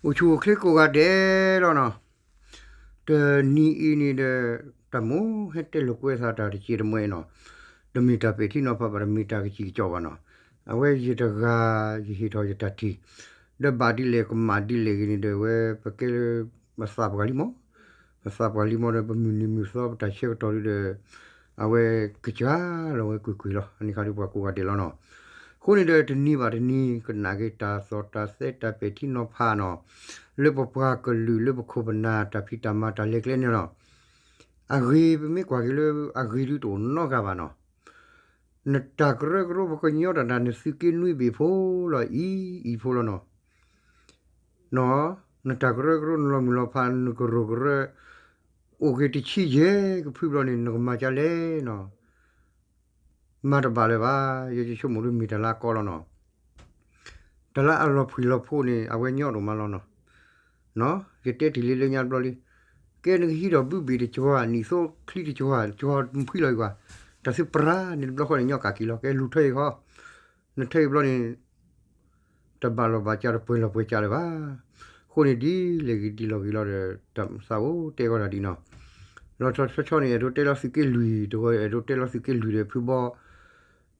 အိၣ်ဆူၣ်အိၣ်ချ့ကိးဂၤဒဲးလီၤနီၤ. တနံၤအံၤန့ၣ်ဒီး တၢ်မိၣ်ဟဲတဲလိာ်ကွဲသးတၢ်တစဲးတမှဲနီၤ, တမ့ၢ်တၢ်ပဲာ်ထံနီၤဖးဘၣ်, တမ့ၢ်တၢ်ကစံၣ်ကစီၣ်ဘၣ်နီၤ. အဝဲယတဂၤ ယဟ့ၣ်ထီၣ်ယတၢ်ထံၣ်, ဒီးဘၣ်ဒ်လဲၣ်ကမၣ်ဒ်လဲၣ်ဂ့ၤန့ၣ်ဒီး အဝဲပကဲလၢ ပသးပှၢ်လံမီၢ်, ပသးပှၢ်လံမီၢ်ဒီး ပမုၢ်နံၤမုၢ်သီပတၢ်ဆၢကတီၢ်ဒ်ဒီး အဝဲကစှၤလီၤဝဲကွ့ၢ်ကွ့ၢ်လီၤ. အန့ၣ်ခါဒ်ပှၤကိးဂၤဒဲးလီၤနီၤ. အဃိန့ၣ်ဒီးတနံၤဘၣ်တနံၤ ကနၣ်က့ၤတၢ်သီၣ်တၢ်သဲတၢ်ပဲာ်ထံနီၤဖးနီၤ, လၢပပှၤကလုာ်လၢပခိၣ်ပနၢ်တၢ်ဖံးတၢ်မၤတၢ်လဲၤကျဲန့ၣ်လီၤ. အဂ့ၤပမ့ၢ်ကွၢ်က့ၤလၢအဂ့ၤဒုတအိၣ်နီတဂၤဘၣ်နီၤ. နတၢ်ကရၢကရိပှၤကညီတၢ်ဒၣ် နသုးက့နွံဘ့ၣ်ဖိလီၤ အံၤအံၤဖိလီၤနီၤ. နီၤ, နတၢ်ကရၢကရိနလီၤမုၢ်လီၤဖး နကရၢကရိ အိၣ်က့ၤတဆံယဲၢ်ကဖုဘျီန့ၣ် နကမၤကလဲၣ်နီၤ. မၤတဘၣ်လၢၤဘၣ်, ယဆိကမိၣ်ဒ်မ့ၢ်တၢ်လၢအကီလီၤနီၤ. တၢ်လၢအလီၤဖှံလီၤဖိန့ၣ် အဝဲညီဒိၣ်မးလီၤနီၤ. နီၤ, ယတဲတ့ၢ်လံလၢညါတဘျီလံ. ကဲနကဟံးထီၣ်ဘုဘ့ၣ်တကၠီၤဧါ, နံၣ်သိချံတကၠီၤဧါ, ကၠီၤမဖှံလီၤအံၤကွၢ်, တၢ်သုပြၢန့ၣ်တဘျီဃီန့ၣ် ညီကးက့ၤလီၤ. ကဲလူၤထၢအံၤဃီ, နထၢအံၤဘျီန့ၣ် တဘၣ်လီၢ်ဘၣ်စး တပှဲၤလီၢ်ပှဲၤစးလၢၤဘၣ်. အဃိန့ၣ်ဒ်လဲၣ်ဂ့ၤဒ်လဲၣ်ဂ့ၤလီၤဒီး တၢ်သးအိၣ်တဲဂီၢ်တၢ်ဒ်နီၤ. လီၤဆီဆီဆီန့ၣ် အဲၣ်ဒိးတဲလီၤသုးက့လွံၢ်, တဂီၤအဲၣ်ဒိးတဲလီၤသုးက့လွံၢ်ဒီးဖုဘီ နီ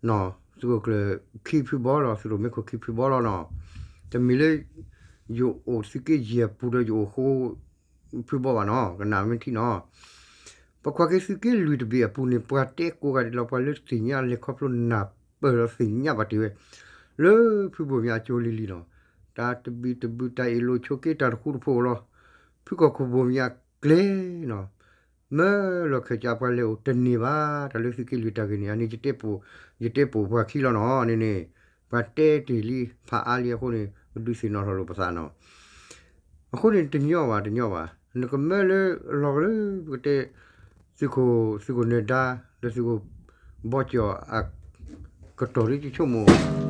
ၤ, သုးခိၣ်ကျၢၢ်ခံဖုဘီလီၤ, သုးရိၣ်မဲခိၣ်ခံဖုဘီလီၤနီၤ. တမ့ၢ်လၢ ယအိၣ်သုးက့ယဲၢ်အပူၤဒီးယအိၣ်ဃိ ဖုဘီဘၣ်နီၤ, ကနၣ်မ့ၢ်ထံနီၤ. ပကွၢ်က့ၤသုးက့လွံၢ်တဘ့ၣ်အပူၤန့ၣ် ပှၤတဲကိးဂၤဒဲးလီၤ, ပှၤလၢသ့ၣ်ညါလဲၤခီဖျိနၢ်ပၢၢ်ဒီးသ့ၣ်ညါဘၣ်တ့ၢ်ဝဲ လၢဖုဘိၣ်မၠးအကၠိလံၤလံၤနီၤ. တၢ်တဘံၣ်တဘုၣ် တၢ်အ့ၣ်လိာ်ဆိးက့ တၢ်တဃူတဖိးလီၤ. ဖုကီၢ်ခိၣ်ဘိၣ်မၠးကျဲနီၤ မၢလီၤခၢၣ်စးပှၤလဲၤအိၣ်တန့ၢ်ဘၣ်, တၢ်လၢသုးက့လွံၢ်တၢ်ဂ့ၢ်န့ၣ် အန့ၣ် ယတဲပိာ်ပှၤခံလီၤနီၤ, အန့ၣ်န့ၣ် ပှၤတဲတ့ၢ်လံဖးအါလံအဃိန့ၣ် ပဒုးသ့ၣ်နီၣ်ထီၣ်လိာ်ပသးနီၤ. အဃိန့ၣ် တညီဘၣ် တညီဘၣ်, နကမၢလၢအလီၢ်လၢပကတဲ သုးခိၣ် သုးခိၣ်နၢၤဒါ လၢသုးခိၣ်ဘီကၠီၣ်အ ကတီၢ်ဒ်ယဆိကမိၣ်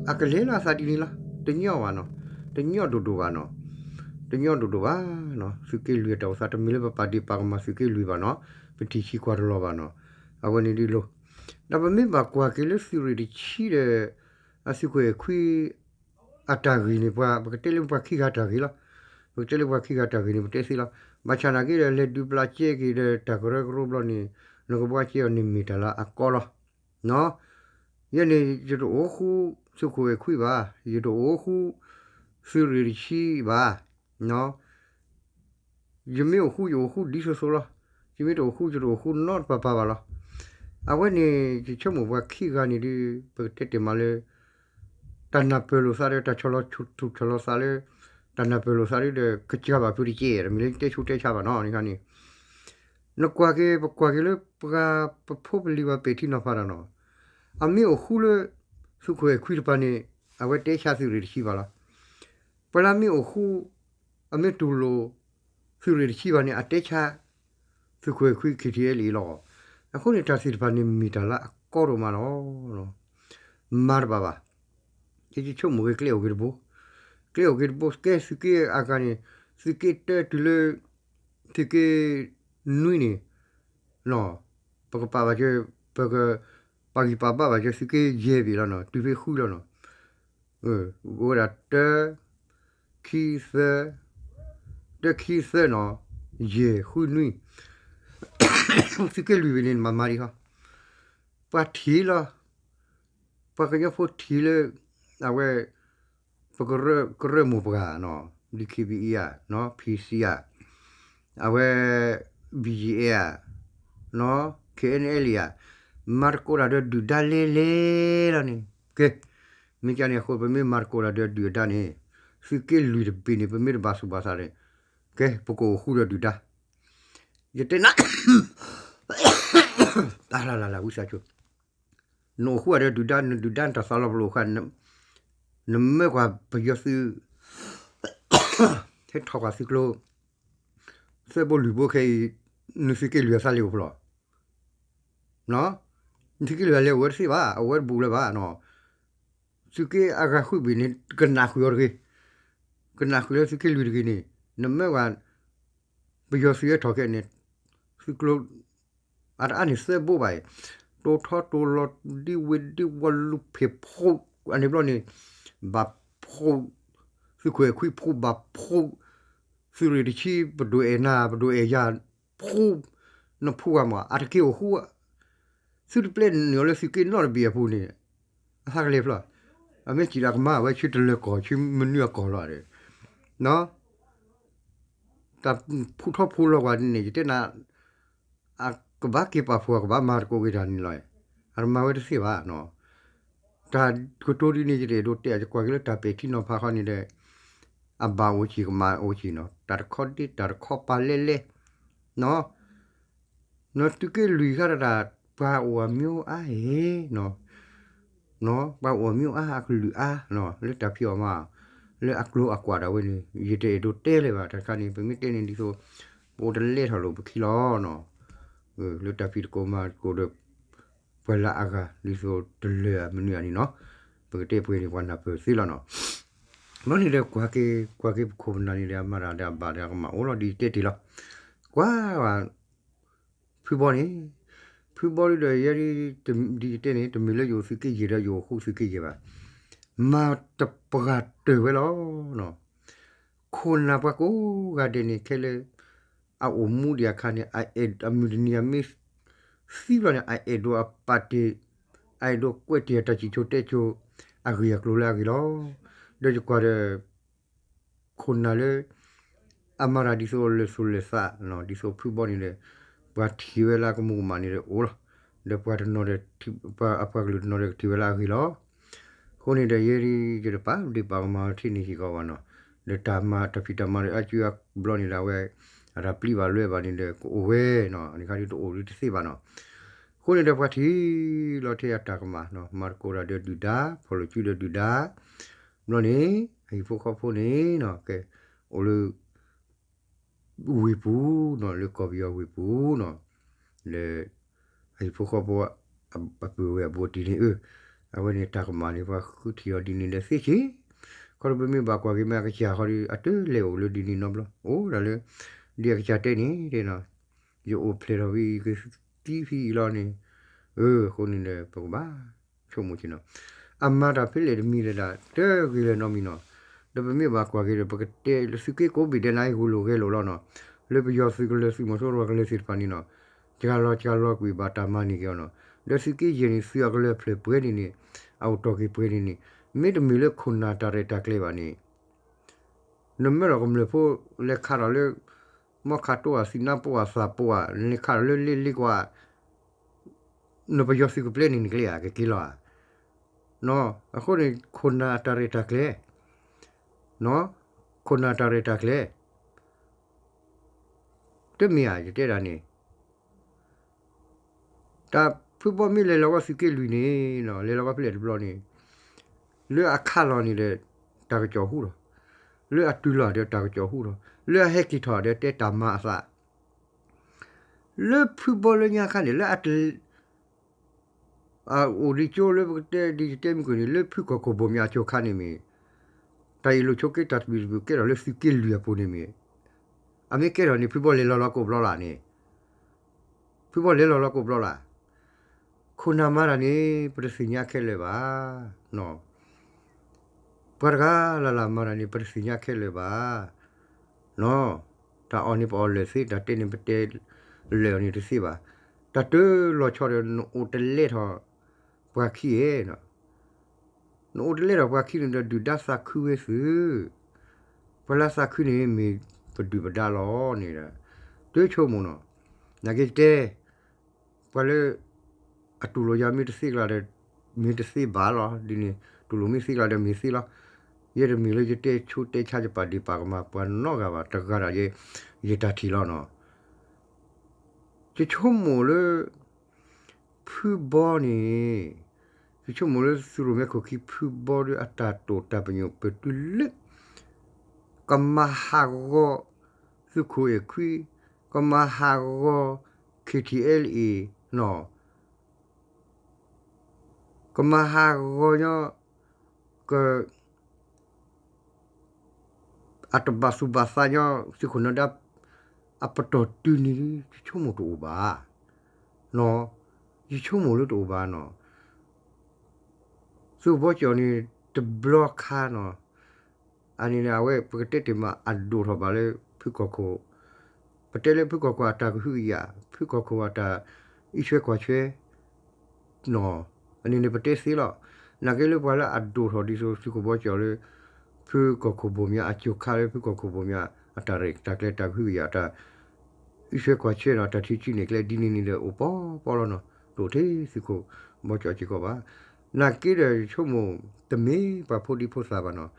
အကလဲၤလၢအသးဒ်န့ၣ်လီၤ. တညီဘၣ်နီၤ, တညီဒိၣ်ဒိၣ်ဘၣ်နီၤ, တညီဒိၣ်ဒိၣ်ဘၣ်နီၤ. သုးက့လွံၢ်အတၢ်အိၣ်သး တမ့ၢ်လၢပပာ်ဒ့ၣ်ပာ်ကမၣ်သုးက့လွံၢ်ဘၣ်နီၤ, ပထံၣ်ဆံးကွၢ်တလီၤဘၣ်နီၤ. အဝဲန့ၣ်ဒ်လိၤ, ဒီးပမ့ၢ်ဘၣ်ကွၢ်က့ၤလၢသုးရ့ၣ်တဆံဒီး အသုးခိၣ်အဲၣ်ခွံ အတၢ်ဂ့ၢ်န့ၣ် ပှၤ ပကတဲလၢပှၤခံဂၤတၢ်ဂ့ၢ်လီၤ. ပကတဲလၢပှၤခံဂၤတၢ်ဂ့ၢ်န့ၣ် ပတဲသ့လီၤ. ဘၣ်ဆၣ်နာ်က့ဒီး လဲၤဒုးပျၢ်ကဲက့ၤဒီးတၢ်ကရၢကရိဘျီန့ၣ် နကဘှါကဲအီၤန့ၣ်မ့ၢ်တၢ်လၢအကီလီၤ. နီၤ, ယဲန့ၣ် ယတအိၣ်ဃူသုးခိၣ်အဲၣ်ခွံဘၣ်, ယတအိၣ်ဃူသုးရ့ၣ်တဆံဘၣ်. နီၤ, ယမ့ၢ်အိၣ်ဃူ ယအိၣ်ဃူဒ်သိးသိးလီၤ. ယမ့ၢ်တအိၣ်ဃူ ယတအိၣ်ဃူနီတပၤပၤဘၣ်လီၤ. အဝဲန့ၣ် ယဆိကမိၣ်ပှၤခံဂၤန့ၣ်ဒီး ပကတဲတဲမးလၢ တၢ်နၢ်ပၢၢ်လိာ်သးဒီး တၢ်ဆီၣ်လီၤဆီၣ်လီၤသးလၢ တၢ်နၢ်ပၢၢ်လိာ်သးဒီး ကစၢ်ဘၣ်ဖုတကဲ တမ့ၢ်လၢတဲဆူးတဲဆါဘၣ်နီၤ န့ၣ်ခါန့ၣ် နကွၢ်က့ၤ ပကွၢ်က့ၤလၢပှၤပဖိပလံၤပှၤပဲာ်ထံနီၤဖးတၢ်နီၤ အမ့ၢ်အိၣ်ဃူလၢ သုးခိၣ်အဲၣ်ခွံတပၤန့ၣ် အဝဲတဲဆါသုးရ့ၣ်တဆံဘၣ်လီၤ. ပှၤလၢအမ့ၢ်အိၣ်ဃူ အမ့ၢ်တူၢ်လိာ် သုးရ့ၣ်တဆံဘၣ်န့ၣ် အတဲဆါ သုးခိၣ်အဲၣ်ခွံ ခံထံၣ်အဲလံလီၤ. အဃိန့ၣ် တၢ်သ့ၣ်တဖၣ်န့ၣ် မ့ၢ်တၢ်လၢအကီဒိၣ်မးလီၤ. မၤတဘၣ်ဘၣ်. ယဆိကမိၣ်က့ၤ ကျဲအိၣ်က့ၤတဘိ, ကျဲအိၣ်က့ၤတဘိ ကဲသုးက့အဂၤန့ၣ် သုးက့တၢတုၤလၢ သုးက့နွံန့ၣ် ပကပာ်ဘၣ်စၢၤ ပက ပာ်ဂံၢ်ပာ်ဘါဘၣ်စၢၤ သုးက့ယဲၢ်ဘ့ၣ်လီၤနီၤ တုၤဖဲဃုလီၤနီၤ အိၣ်ဝဲဒၣ်တၢ ခံသၢ တၢ ခံ သၢနီၤ ယဲၢ် ဃု နွံ သုးက့လွံၢ်ဘ့ၣ်န့ၣ် မၤမၤဒံးဃီ ပှၤထံၣ်လီၤ ပှၤကညီဖိထံၣ်လၢ အဝဲ ပကရၢ ကရၢမိၢ်ပှၢ်နီၤ DKBA ဧါ နီၤ PC ဧါ အဝဲ BGF ဧါ နီၤ KNLA ဧါ မၤသကိးတၢ်ဒီးဒုၣ်ဒါလဲၤလဲၤလီၤန့ၣ် ကဲ မ့ၢ်ကန့ၣ်အဃိ ပမ့ၢ်မၤသကိးတၢ်ဒီးဒုၣ်ဒါန့ၣ် သုးက့လွံၢ်တဘ့ၣ်န့ၣ် ပမ့ၢ်တဘၣ်သူၣ်ဘၣ်သးန့ၣ် ကဲ ပကအိၣ်ဃူဒီးဒုၣ်ဒါ ယတဲနၤ တၢ်လၢ်လၢ်လၢ် ဝံသးစူၤ နအိၣ်ဃူဒီးဒုၣ်ဒါ နဒုၣ်ဒါနတၢ်သးလီၤပလိာ်ဃာ် နမၢကွၢ်ပယီၤသုး ဟဲထီၣ်ကွၢ်သုးကျိၤ သၢဘိလွံၢ်ဘိခဲအံၤ နသုးက့လွံၢ်အသးလံအိၣ်ဖျိ နသုးက့လွံၢ်အလဲၤအိၣ်ဝဲတသ့ဘၣ် အိၣ်ဝဲတဘူးလၢၤဘၣ် သုးက့အဂၤဃုဘ့ၣ်န့ၣ် ကနၣ်ဃုာ်အီၤတဂ့ၤ ကနၣ်ဃုာ်လၢသုးက့လွံၢ်တဂ့ၤန့ၣ် နမၢကွၢ် ပယီၤသုးဟဲထီၣ်ခဲန့ၣ် သုးကျိၤ အတအါန့ၣ်သၢဘိဘၣ်အံၤ တိၤထီတိၤလီၤ ဒံဝ့ၤဒံဝီၤလူၤဖ့ၣ်ဖှိၣ် အန့ၣ်ဘျီန့ၣ် ဘၣ်ဖှိၣ် သုးခိၣ်အဲၣ်ခွံဖှူဘၣ်ဖှူ, သုးရ့ၣ်တဆံ ပဒိၣ်အဲၣ်နၤ ပဒိၣ်အဲၣ်ယၤ ဖှူ, နဖှူဂၤမး အတက့ၢ်အိၣ်ဃူ, သုတပျဲနုာ်အီၤလၢသုးက့နီတဘ့ၣ်အပူၤန့ၣ်, အသးကလဲၤဖျီ, အမ့ၢ်စံးဒၣ်ကမၤဝဲဆူတလၢၤကီၢ် ဆူမနုၤအကီၢ်လီၤဒီး, တၢ်ဖှူထီၣ်ဖှူလီၤကွၢ်န့ၣ် ယတဲနၤ အကဘၣ်က့ၤပာ်ဖှိၣ် အကဘၣ်မၤသကိးက့ၤတၢ်န့ၣ်လီၤ. အတမၤဝဲတသ့ဘၣ်နီၤ. တၢ်ကတိၤဒ်န့ၣ် ယတအဲၣ်ဒိးတဲ ယကွၢ်က့ၤလၢတၢ်ပဲာ်ထံနီၤဖးခီန့ၣ်ဒီး အဘၣ်အိၣ်ဆံးကမၣ်အိၣ်ဆံးနီၤ. တၢ်တခီဒ့ တၢ်တခီပာ်လဲၣ်လဲၣ်နီၤ. နသုးက့လွံၢ်ခါတဒၣ် ပှၤအိၣ်အမံၤအါအံၤနီၤ. ပှၤအိၣ်အမံၤအါ အကလုာ်အါနီၤ လၢတၢ်ဖံးအီၣ်မၤအီၣ် လၢအကျိၤအကွာ်ဒၣ်ဝဲန့ၣ် ယတအဲၣ်ဒိးတဲလၢၤဘၣ်. တၢ်တခါန့ၣ် ပမ့ၢ်တဲန့ၣ်ဒ်သိး ပအိၣ်တလဲထီၣ်လိာ်ပခံလီၤနီၤ. လၢတၢ်ဖံးသကိးမၤသကိးဒီး ပှၤလၢအဂၤ ဒ်သိးတလၢၤမနုၤအန့ၣ်နီၤ. ပကတဲပှဲၤန့ၣ် ပှၤနၢ်ပၢၢ်သ့လီၤနီၤ. ဘျီန့ၣ်ဒီး ကွၢ်က့ၤ ကွၢ်က့ၤပခိၣ်ပနၢ်န့ၣ်ဒီး အမၤတၢ်ဒီးအဘၣ်ဒီးအကမၣ်အိၣ်လီၤ ဒ်ယတဲတ့ၢ်လီၤ. ကွၢ်ဝဲ ဖုဘီန့ၣ်, ဖုဘီဒ်ဒီး ယဲဒ် ဒ်ယတဲန့ၣ် တမ့ၢ်လၢယအိၣ်သုးက့ယဲၢ်ဒီး ယအိၣ်ဃူသုးက့ယဲၢ်ဘၣ်. မၤတပှၢ်တၢၢ်ဝဲလီၤ. ခိၣ်နၢ်ပှၤကိးဂၤဒဲးန့ၣ် ခဲလၢာ် အအိၣ်မူဒံးအခါန့ၣ် အအဲၣ်အမုၢ်တနံၤအမ့ၢ်သံဘျီန့ၣ် အအဲၣ်ဒိးအပာ်တ့ၢ် အအဲၣ်ဒိးကွဲးတ့ၢ်အတၢ်စံၣ်စိၤတဲစိၤ အဂ့ၢ်အကျိၤလၢအဂ့ၤလီၤ. ဒီးယကွၢ်ဒီး ခိၣ်နၢ်လၢ အမၤတၢ်ဒ်သိးလၢာ်သူၣ်လၢာ်သး ဒ်သိးဖုဘီန့ၣ်ဒီး ပှၤထံၣ်ဝဲလၢကမူၤကမၣ်န့ၣ်ဒီးအိၣ်လီၤ. ဒီးပှၤတနီၤဒီး ပှၤအပှၤကလုာ်တနီၤဒီးကထံၣ်ဝဲလၢအဂ့ၤလီၤ. အဃိန့ၣ်ဒီး ယဲဒ်ယတပာ်ဒ့ၣ်ပာ်ကမၣ်ထံန့ၣ်စ့ၢ်ကီးဘၣ်နီၤ. ဒီးတၢ်မၤတၢ်ဖံးတၢ်မၤဒီး အစုအဘျီန့ၣ်ဒၣ်ဝဲ အတၢ်ပျံၤဘၣ်လွဲဘၣ်န့ၣ်ဒီး ကအိၣ်ဝဲနီၤ. အန့ၣ်ခါဒ်တအိၣ်ဒ်တသ့ဘၣ်နီၤ. အဃိန့ၣ်ဒီးပှၤထံၣ်လီၤထဲအတၢ်ကမၣ်နီၤ မၤသကိးတၢ်ဒီးဒုၣ်ဒါ ဖီၣ်လိာ်စုဒီးဒုၣ်ဒါ ဘျီန့ၣ် အဟံၣ်ဖိဃီဖိန့ၣ်နီၤ ကဲ အိၣ်လၢ ဝ့ၢ်ပူၤနီၤ လၢကီၢ်ပယီၤဝ့ၢ်ပူၤနီၤ လၢ အဟံၣ်ဖိဃီဖိ အပုၢ်ဝဲၢ်အဘူးအတံၢ်န့ၣ် အၢ အဝဲန့ၣ်တၢ်ကမၣ်န့ၣ် ပှၤဃုထံၣ်အီၤဒ်န့ၣ်ဒီးသ့စ့ၢ် ခီဒီးပမ့ၢ်ဘၣ်ကွၢ်က့ၤမ့ၢ်အကစၢ်ဃီဒီး အတလဲၤအိၣ်လၢဒ်န့ၣ်နီတဘျီ အိၣ်ဒၣ်လၢ ဒ်အကစၢ်တဲန့ၣ်နီၤ ယအိၣ်ဖျဲၣ်ထီၣ်ဝံၤ ယကသံဖဲအံၤလီၤန့ၣ် အၢ အဃိန့ၣ်ဒီး ပကဘၣ် ဆိကမိၣ်က့ၤနီၤ အမၤတၢ်ဖဲလဲၣ်တမံၤလဲၣ်ဒၣ် တဂ့ၤလၢၤနီတမံၤနီၤ ဒီးပမ့ၢ်ဘၣ်ကွၢ်က့ၤဒီး ပကတဲသုးက့ကိးဘ့ၣ်ဒဲးန့ၣ် ဂုာ်လိာ်ဂဲၤလိာ်လီၤနီၤ လၢပယီၤသုးကလၢၤ သုးမီၤစိရိၤကလၢၤသ့ၣ်တဖၣ်န့ၣ်နီၤ စှၤလီၤစှၤလီၤကွံာ်ဘၣ်တၢ်မၤန့ၢ်က့ၤအီၤနီၤ ဒီးသုးက့ယဲၢ်န့ၣ် သုးအကလၢၤဖျၢၣ်ပှဲၤန့ၣ်န့ၣ် အအိၣ်တီၢ်က့ၤပှဲၤန့ၣ်န့ၣ် မ့တမ့ၢ်လၢခိၣ်နၢ်တၢ်ရဲၣ်တၢ်ကျဲၤဘၣ်န့ၣ် နမၢလီၤကမျၢၢ်ဖိ လဲၤခးထီၣ်လၢ မီခးတိၢ်ဧါ သံနါပိၢ်ဧါ သးပိၢ်ဧါ နလဲၤခးထီၣ်လၢလ့လ့ကွၢ် နပယီၤသုးကပျဲန့ၣ်နကျဲဧါ ကက့ၤလီၤဧါ အဃိန့ၣ် ခိၣ်နၢ်အတၢ်ရဲၣ်တၢ်ကျဲၤ ခိၣ်နၢ်တၢ်ရဲၣ်တၢ်ကျဲၤ တမ့ၢ်ဧါ ယတဲဒၣ်န့ၣ် တၢ်ဖုဘီမ့ၢ်လဲၤလီၤဝဲသုးက့လွံၢ်န့ၣ်နီၤ လဲၤလီၤဝဲဖဲလဲၣ်တဘျီန့ၣ် လၢအခးလီၤန့ၣ်ဒီး တၢ်ကစီၣ်ဟူထီၣ်, လၢအတုၤလီၤဒီးတၢ်ကစီၣ်ဟူထီၣ်, လၢအဟဲက့ၤထီၣ်ဒီးတဲတၢ်မၤအသး, လၢဖုဘီလၢညါခါန့ၣ် လၢအတ အအိၣ်ဒံးကၠိလၢပကတဲဒ်ယတဲမုၢ်ကွံာ်န့ၣ် လၢဖုကီၢ်ခိၣ်ဘိၣ်မၠးအကၠိခါန့ၣ်မ့ၢ် တၢ်အ့ၣ်လိာ်ဆိးက့တၢ်သဘံၣ်သဘုၣ်ကဲထီၣ်လၢသုးက့လွံၢ်အပူၤန့ၣ်မ့ၢ် အမ့ၢ်ကဲထီၣ်န့ၣ် ဖုဘီလဲၤလီၤလီၤကိးဘျီလၢ်န့ၣ်, ဖုဘီလဲၤလီၤလီၤကိးဘျီလၢ်, ခိၣ်နၢ်မၤတၢ်န့ၣ် ပတသ့ၣ်ညါခဲလၢာ်ဘၣ်. ပှၤတဂၤလၢ်လၢ်မၤတၢ်န့ၣ် ပတသ့ၣ်ညါခဲလၢာ်ဘၣ်. တၢ်အီၣ်န့ၣ်ပအီၣ်လၢာ်သ့, တၢ်တဲန့ၣ်ပတဲလၢာ်အီၤန့ၣ်တသ့ဘၣ်. တၢ်တလီၤဆီဒီး နအိၣ်တလဲထီၣ်ပှၤခံဧါ. နအိၣ်တလဲထီၣ်ပှၤခံန့ၣ်ဒီး ဒုၣ်ဒါသးခုဝဲသု, ပှၤလၢသးခုန့ၣ်မ့ၢ်ပဒုၣ်ပဒါလီၤန့ၣ်ဒီး တဆိကမိၣ်နီၤ. နာ်က့တဲ ပှၤလၢ အတူၢ်လိာ်ယၤမ့ၢ်တသ့ကျါဒီး မ့ၢ်တသ့ဘၣ်လီၤ. ဒ်န့ၣ် တူၢ်လိာ်မ့ၢ်သ့ကျါဒီးမ့ၢ်သ့လီၤ. ယဲတမ့ၢ်လၢယတဲဆိတဲဆါယပာ်ဒ့ၣ်ပာ်ကမၣ်ပှၤနီတဂၤဘၣ်, တဂၤဒၣ်ယဲ ယတၢ်ထံၣ်လီၤနီၤ. ယဆိကမိၣ်လၢ ဖုဘီန့ၣ်, ယဆိကမိၣ်လၢသုးရိၣ်မဲခိၣ်ခံဖုဘီဒီးအတၢ်တိာ်တၢ်ပညိၣ်ပတုၤလၢ ကမၤဟးဂီၤ သုးခိၣ်အဲၣ်ခွံ, ကမၤဟးဂီၤ KTLA နီၤ, ကမၤဟးဂီၤညီ က အတဘၣ်သူၣ်ဘၣ်သးညီ သုးခိၣ်နၢၤဒါ အပတီၢ်တုၤန့ၣ် ယဆိကမိၣ်တအိၣ်ဘၣ်. ယဆိကမိၣ်လၢတအိၣ်ဘၣ်နီၤ. သုးဘီကၠီၣ်န့ၣ် တဘျီခါနီၤ, အန့ၣ်န့ၣ် အဝဲပကတဲတ့ၢ်မး အဒိၣ်ထီၣ်ဘၣ်လၢဖုကီၢ်ခိၣ်, ပတဲလၢဖုကီၢ်ခိၣ်အတၢ်ကဟုကယာ်, ဖုကီၢ်ခိၣ်အတၢ်အံးဆွဲကွၢ်ဆွဲ နီၢ်, အန့ၣ်န့ၣ်ပတဲသ့လီၤ. နာ်က့လၢပှၤလၢအဒိၣ်ထီၣ်ဒ်သိးသုးခိၣ်ဘီကၠီၣ်လၢ ဖုကီၢ်ခိၣ်ဘိၣ်မၠးအစူၢ်ခါလၢဖုကီၢ်ခိၣ်ဘိၣ်မၠး အတၢ်ရဲၣ်တၢ်ကျဲၤတၢ်ကဟုကယာ်တၢ် အံးဆွဲကွၢ်ဆွဲဒီးတၢ်ထံၣ်ဆံးန့ၢ်ကျဲဒ်န့ၣ်န့ၣ်ဒီးအိၣ်ပီပီလီၤနီၤ, တအိၣ်ထဲသုးခိၣ်ဘီကၠီၣ်စ့ၢ်ကီးဘၣ်. နာ်က့ဒီးယဆိကမိၣ်တမ့ၢ်ပှၤဖိဒံဖိသၣ်ဘၣ်နီၤ,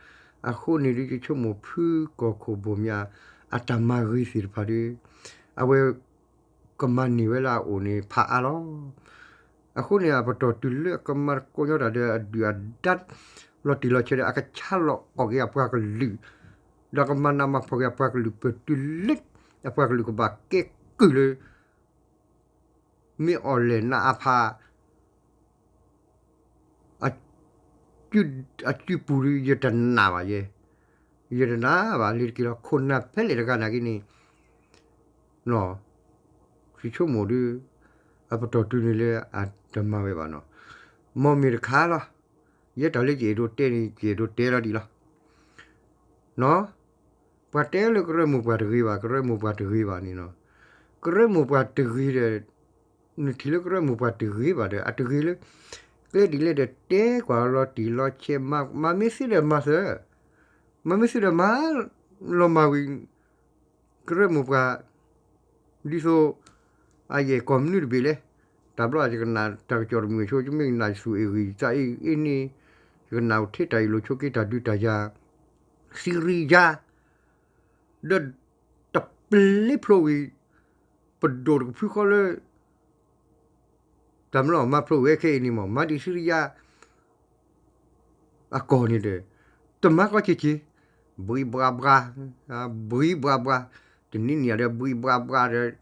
အဃိန့ၣ်ဒ်ယဆိကမိၣ်ဖုကီၢ်ခိၣ်ဘိၣ်မၠး အတၢ်မၤဂ့ၤသ့ၣ်တဖၣ်ဒီး အဝဲ ကမၤန့ၢ်ဝဲလၢအအိၣ်န့ၣ်ဖးအါလီၤ. အဃိန့ၣ် အပတီၢ်တုၤလၢအကမၤသကိးညီတၢ်ဒီးအဒုၣ်အဒါ လီၤတံၢ်လီၤဆဲးဒီး အကဆါလီၤအီၣ်က့ၤအပှၤကလုာ်, ဒီးကမၤနးမၤဖှီၣ်က့ၤအပှၤကလုာ်ပတုၤလၢ အပှၤကလုာ်ကဘၣ်ကဲကုၢ်လၢ မ့ၢ်အီၣ်လဲၣ်နးအဖး အစုပူၤဒီး ယတနာ်ဘၣ်ယဲ, ယတနာ်ဘၣ်လံတက့ၢ်လီၤ. ခိၣ်နၢ်ဖဲလဲၣ်တဂၤနာ်က့န့ၣ် ယဆိကမိၣ်ဒီး အပတီၢ်တုၤန့ၣ်လၢအတမၤဝဲဘၣ်နီၤ. မ်မ့ၢ်တခါလီၤ, ယဲတၢ်လၢယအဲၣ်ဒိးတဲန့ၣ် ယအဲၣ်ဒိးတဲလီၤဒံးလီၤ. ပှၤတဲလၢကရၢမိၢ်ပှၢ်တဂ့ၤဘၣ်, ကရၢမိၢ်ပှၢ်တဂ့ၤဘၣ်န့ၣ်နီၤ, ကရၢမိၢ်ပှၢ်တဂ့ၤဒီး နထံၣ်လၢကရၢမိၢ်ပှၢ်တဂ့ၤဘၣ်ဒီး အတဂ့ၤလၢ ကျဲဒ်လဲၣ်ဒီး တဲကွၢ်လီၤတံၢ်လီၤဆဲး, မၤမ့ၢ်သ့ဒီးမၤသၢ, မၤမ့ၢ်သ့ဒီးမၤလီၤမၢ်ဝံၤ ကရၢမိၢ်ပှၢ် ဒ်သိး အယဲၢ်ကီၢ်မနုၤတဘ့ၣ်လဲၣ်, တၢ်ဘျီယကနၣ်တၢ်ကစီၣ်တမုာ်ဆိ ယမ့ၢ်ကနၣ်ယသူၣ်အ့ၣ်ဂံၢ်သးအ့ၣ်အ့ၣ်န့ၣ်, ယကနၣ်အိၣ်ထဲတၢ်အ့ၣ်လိာ်ဆိးက့တၢ်ဒုးတၢ်ယၤ စံရံယါ ဒီးတပျ့ဖျိဝံၤ ပဒိၣ်တကဖုဃီလၢ တၢ်မလီၤမၤဖျိဝဲခဲအံၤန့ၣ်မး မၤဒံးစံရံယါ အကီၢ်န့ၣ်ဒီး တမၤကီက့ၤက့ၤ ဘှံးဘှါဘှါ ဘှံးဘှါဘှါ တနံၤနံၤဒီးဘှံးဘှါဘှါဒီး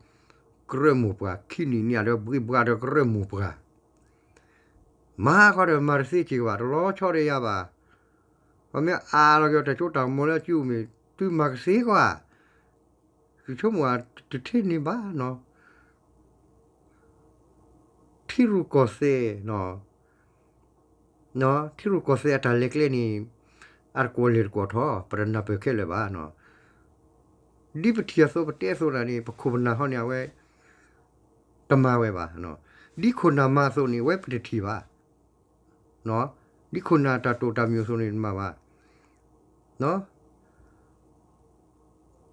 ကရၢမိၢ်ပှၢ် ခံနံၤနံၤဒီးဘှံးဘှါဒီးကရၢမိၢ်ပှၢ် မၤဃီဒီးမၤတသ့က့ၤကဘၣ် တလီၤဆီဒီးယၤဘၣ်. ပမ့ၢ်အးလီၤက့ၤတၢ်စိတၢ်ကမီၤလၢအစုမ့ၢ် သုမၤကသ့ကွၢ် ယဆိကမိၣ်တထံၣ်န့ၣ်ဘၣ်နီၤ ထံရူၢ်ကီၢ်သဲး, ထံရူၢ်ကီၢ်သဲးအတၢ်လဲၤကျဲန့ၣ် အတကွီၢ်လဲၤတကွီၢ်ထီၣ် ပတနၢ်ပၢၢ်ခဲလၢာ်ဘၣ်. ဒ်ပထံၣ်အသိးပတဲအသိးန့ၣ် ပခိၣ်ပနၢ်ဟီန့ၣ် အဝဲ တမၤဝဲဘၣ်. ဒ်ခိၣ်နၢ်မၤအသိးန့ၣ် အဝဲပတထံၣ်ဘၣ်. ဒ်ခိၣ်နၢ်တၢ်တိာ်တၢ်မုာ်အသိးန့ၣ် တမၤဘၣ်.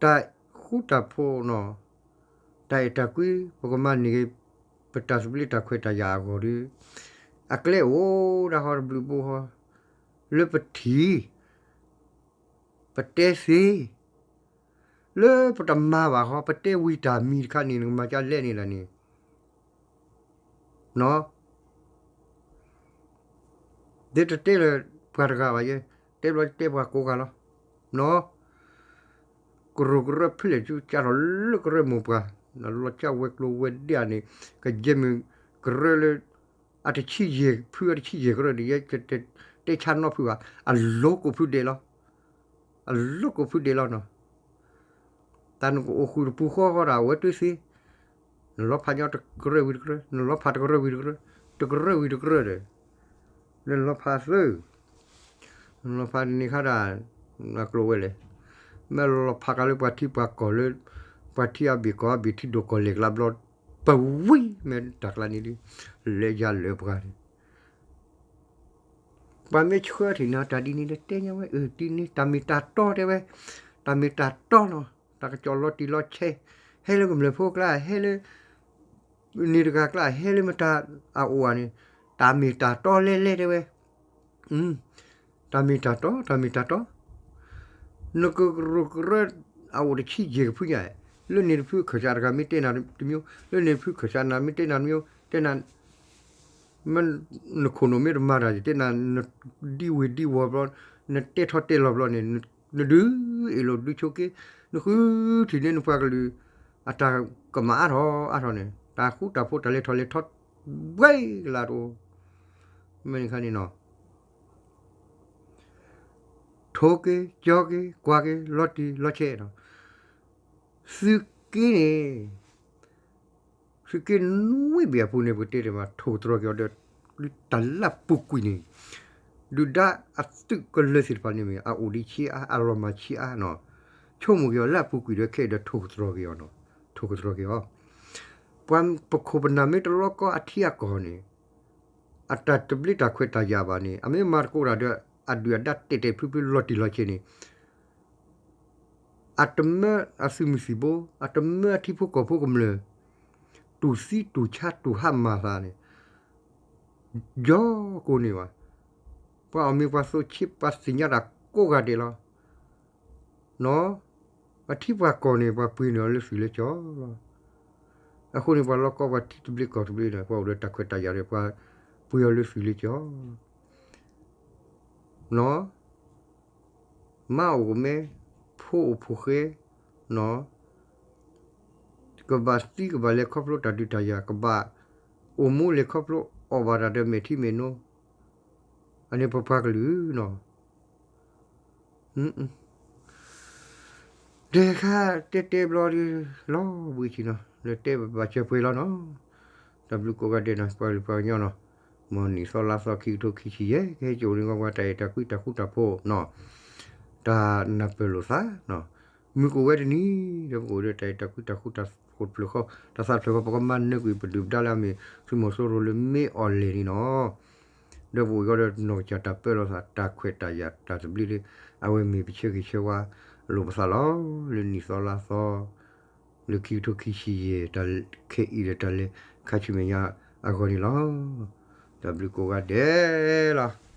တၢ်ဃူတၢ်ဖိးနီၤ တၢ်အဲၣ်တၢ်ကွံ ပကမၤန့ၢ်က့ၤ ပတၢ်သဘျ့တၢ်ခွဲးတၢ်ယာ်အဂီၢ်ဒီး အကျဲအိၣ်ဒၣ်ဃီတဘျုးဘိဃီ လၢပထံၣ် ပတဲသ့ လၢပတမၤဘၣ်ဃီ ပတဲဝံၤတၢ်မံၤတခါန့ၣ် နကမၤကလဲၣ်န့ၣ်လၢန့ၣ် ဒ်တတဲလၢပှၤတဂၤဘၣ်ယဲ တဲဘျီတဲပှၤကိးဂၤလီၤ. ကရူၢ်ကရၢဖဲလဲၣ် ကစးထီၣ်လၢကရၢမိၢ်ပှၢ် လီၤကၢ်ဝဲၤကျိၤဝဲၤဒၣ်န့ၣ် ကယဲၢ်မ့ၢ်ကရၢလၢ အတဆံယဲၢ်ဖု အတဆံယဲၢ်ကရၢန့ၣ် ယဲတဲဆါနီၢ်ဖုဘၣ် အလိၤကိးဖုဒဲးလီၤ. အလိၤကိးဖုဒဲးလီၤနီၤ. တၢ်နကအိၣ်ဃုာ်တပူၤဃီဃီဒီး အဝဲတုၤသ့ နလီၤဖးညီတကရၢဝံၤတကရၢ နလီၤဖးတကရၢဝံၤတကရၢ တကရၢဝံၤတကရၢဒီး နလီၤဖးသၢ နလီၤဖးန့ၣ်ခါဒၣ် အကျိၤဝဲလဲၣ် မ့ၢ်လီၤဖးကလၢပှၤထံပှၤကီၢ်လၢ ပှၤထံအဘ့ၣ်ကီၢ်အဘ့ၣ်ထံဒိၣ်ကီၢ်လဲၢ်ကျါဘျီ ပဝံၤမ့ၢ်တၢ်ကျါန့ၣ်ဒ် လဲၤယၤလၢပှၤန့ၣ် ပှၤမ့ၢ်ဆှၢထံၣ်န့ၣ် တၢ်ဒ်န့ၣ်ဒီးတဲညါဝဲ အၢ ဒ်န့ၣ် တၢ်မ့ၢ်တၢ်တီတဲဝဲ တၢ်မ့ၢ်တၢ်တီနီၤ တၢ်ကစီၣ်လီၤတံၢ်လီၤဆဲး ဟဲလၢကမျၢၢ်ဖိကျါ ဟဲလၢ န့ၣ်တဂၤကျါ ဟဲလၢမတၤအအိၣ်ဧါန့ၣ် တၢ်မ့ၢ်တၢ်တီလဲၣ်လဲၣ်တဲဝဲ တၢ်မ့ၢ်တၢ်တီ တၢ်မ့ၢ်တၢ်တီ နကရူၢ်ကရၢ အအိၣ်တဆံယဲၢ်ကဖုညါ လၢန့ၣ်တဖုခၢၣ်စးတဂၤမ့ၢ်တဲနၤတမျိုး လၢန့ၣ်တဖုခၢၣ်စးနၤမ့ၢ်တဲနၤတမျိုး တဲနၤ နခိၣ်နူာ်မ့ၢ်တမၤတၢ်ယတဲနၤ နဒံဝ့ၤဒံဝီၤဘျီ နတဲထီၣ်တဲလီၤဘျီန့ၣ် နဒုးအ့ၣ်လိာ်ဒုးဆိးက့ နဃုထံၣ်န့ၢ်နပှၤကလုာ် အတၢ်ကမၣ်အါထီၣ်အါထီၣ်န့ၣ် တၢ်ဃူတၢ်ဖိးတၢ်လဲၤထီၣ်လဲၤထီ ဘှဲကလၤတအိၣ် မ့ၢ်န့ၣ်ခါန့ၣ်နီၤ ထိၣ်က့ၤ ကၠီက့ၤ ကွၢ်က့ၤ လီၤတံၢ်လီၤဆဲးနီၤ သုးက့န့ၣ် သုးက့နွံဘ့ၣ်အပူၤန့ၣ် ပကတဲတ့ၢ်မး ထိၣ်တြီၤက့ၤအီၤဒီး တၢ်လၢပူၤကွံာ်န့ၣ် ဒုၣ်ဒါအသုးကလၢၤသ့ၣ်တဖၣ်န့ၣ်မ့ၢ် အအိၣ်ဒံးဆံးအါ အလီၤမၢ်ဆံးအါနီၤ, ဆိကမိၣ်က့ၤအီၤလၢအပူၤကွံာ်ဒီးခဲအံၤဒီးထိၣ်ကတြီၤက့ၤအီၤနီၤ, ထိၣ်ကတြီၤက့ၤအီၤ. ပှၤပခိၣ်ပနၢ်မ့ၢ်တလီကီအထံအကီၢ်န့ၣ် အတၢ်တဘျ့တၢ်ခွဲးတၢ်ယာ်ဘၣ်န့ၣ် အမ့ၢ်မၤသကိးတၢ်ဒီး အဒုၣ်အဒါတဲာ်တဲာ်ဖျုးဖျုးလီၤတံၢ်လီၤဆဲးန့ၣ် အတမၢအသုးမုၢ်သံၣ်ဘိ, အတမၢအထံဖိကီၢ်ဖိကမျၢၢ်, တူၢ်သံတူၢ်ဆါတူၢ်ဟါမၢ်သးန့ၣ် ယီၤကိးန့ၢ်ဘၣ်. ပှၤအီၣ်မ့ၤပှၤသိးဆံး ပှၤသ့ၣ်ညါတၢ်ကိးဂၤဒဲးလီၤ. နီၤ, ပှၤထံပှၤကီၢ်န့ၣ် ပှၤပှ့ၤန့ၢ်အီၤလၢသွံၣ်လၢကၠီလီၤ. အဃိန့ၣ် ပှၤလီကီပှၤထံတဘျ့ကီၢ်တဘျ့ဒီး ပှၤအိၣ်ဒီးတၢ်ခွဲးတၢ်ယာ်ဒီး ပှၤပှ့ၤအီၤလၢသွံၣ်လၢကၠီလီၤ. နီၤ, မါအိၣ်ကမဲ, ဖိအိၣ်ဖိဃဲ, နီၤ, ကဘၣ်သံကဘၣ်လဲၤခီဖျိတၢ်ဒုးတၢ်ယၤ ကဘၣ်အိၣ်မူလဲၤခီဖျိအီၣ်ဘၣ်တၢ်ဒီးမဲာ်ထံမဲာ်နိ, အန့ၣ်ပပှၤကလုာ်နီၤ. တဲခါတဲတဲဘျီဒီး လီၤဘှံးဆံးနီၤ လၢတဲဘၣ်စၢၤပှဲၤလီၤနီၤ. တၢ်ဘျုးကိးဂၤဒဲးနီၤ ပှၤကလုာ်ပှၤကညီနီၤ, မ်နံၣ်သီလါသီခံကထိခံဆံယဲၢ် ကဟဲစိာ်န့ၢ်ကီးပှၤတၢ်အဲၣ်တၢ်ကွံတၢ်ဃူတၢ်ဖိးနီၤ, တၢ်နၢ်ပၢၢ်လိာ်သးနီၤ, မုၢ်ကအိၣ်ဝဲတနံၤ ဒီးပကအိၣ်ဒီးတၢ်အဲၣ်တၢ်ကွံတၢ်ဃူတၢ်ဖိးတဖျၢၣ်ဃီ တၢ်သးတဖျၢၣ်ဃီ ပကမၤနၢၤကွံာ်ပဒုၣ်ပဒါလၢအမ့ၢ်သုးမီၤစိရိၤလၢမ့ၢ်အီၤလဲၣ်န့ၣ်နီၤ. ဒီးပအိၣ်ဃီဒီးနီၢ်ကစၢ်တၢ်ပၢလီၤသး တၢ်ခွဲးတၢ်ယာ်တၢ်သဘျ့လၢ အဝဲမ့ၢ်ပဆၢဂ့ၤဆၢဝါလိာ်ပသးလီၤ. လၢနံၣ်သီလါသီ လၢခံကထိခံဆံယဲၢ် တၢ်ခဲအံၤဒီးတၢ်လဲၤခါဆူမဲာ်ညါအဂီၢ်န့ၣ်လီၤ. တၢ်ဘျုးကိးဂၤဒဲးလီၤ.